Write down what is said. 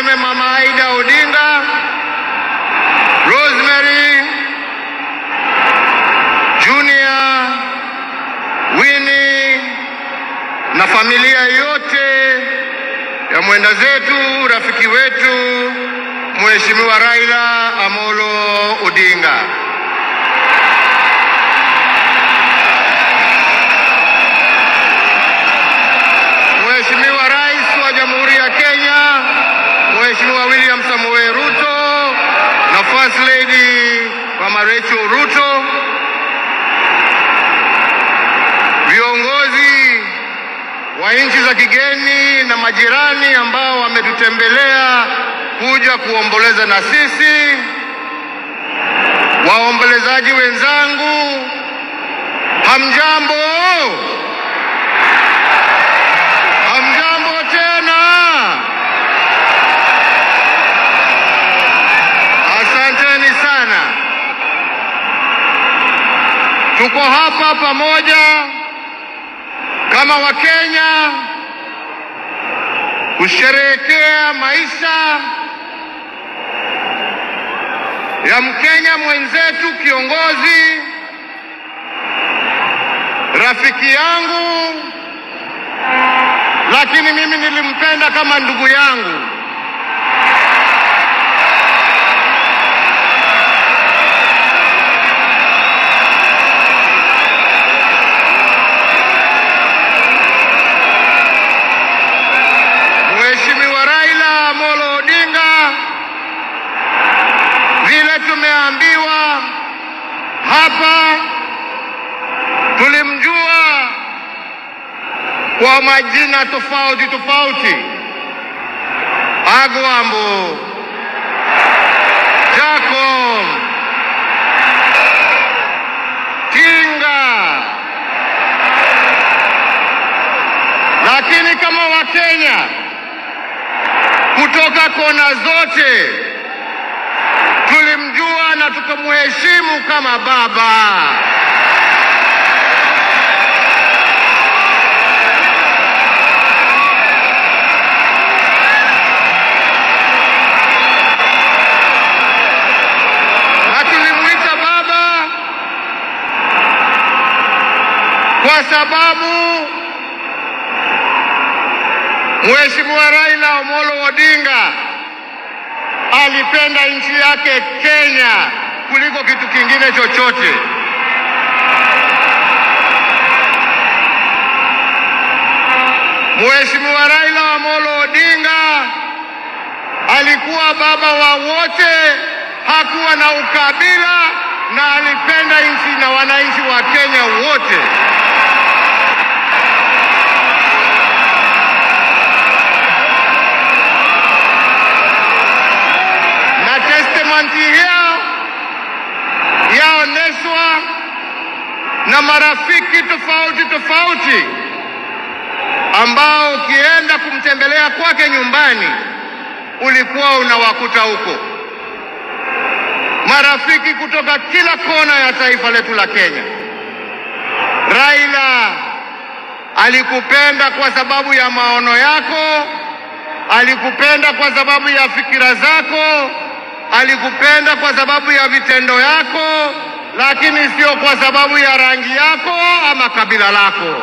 Niseme Mama Aida Odinga, Rosemary, Junior, Winnie na familia yote ya mwenda zetu, rafiki wetu Mheshimiwa Raila Amolo Odinga. Mheshimiwa Rais wa Jamhuri ya Kenya, Mheshimiwa William Samoei Ruto na First Lady Mama Rachel Ruto, viongozi wa nchi za kigeni na majirani ambao wametutembelea kuja kuomboleza na sisi, waombolezaji wenzangu, hamjambo? Hamjambo tena? Asanteni sana. Tuko hapa pamoja kama Wakenya kusherehekea maisha ya Mkenya mwenzetu, kiongozi, rafiki yangu, lakini mimi nilimpenda kama ndugu yangu. Mheshimiwa Raila Amolo Odinga, vile tumeambiwa hapa, tulimjua kwa majina tofauti tofauti: Agwambo, Jacob, Tinga, lakini kama Wakenya kutoka kona zote tulimjua na tukamheshimu kama baba. Na tulimwita baba kwa sababu Mheshimiwa Raila Amolo Odinga alipenda nchi yake Kenya kuliko kitu kingine chochote. Mheshimiwa Raila Amolo Odinga alikuwa baba wa wote, hakuwa na ukabila na alipenda nchi na wananchi wa Kenya wote. Na testament hiyo yaoneshwa na marafiki tofauti tofauti ambao ukienda kumtembelea kwake nyumbani ulikuwa unawakuta huko, marafiki kutoka kila kona ya taifa letu la Kenya. Raila alikupenda kwa sababu ya maono yako, alikupenda kwa sababu ya fikira zako, alikupenda kwa sababu ya vitendo yako, lakini sio kwa sababu ya rangi yako ama kabila lako.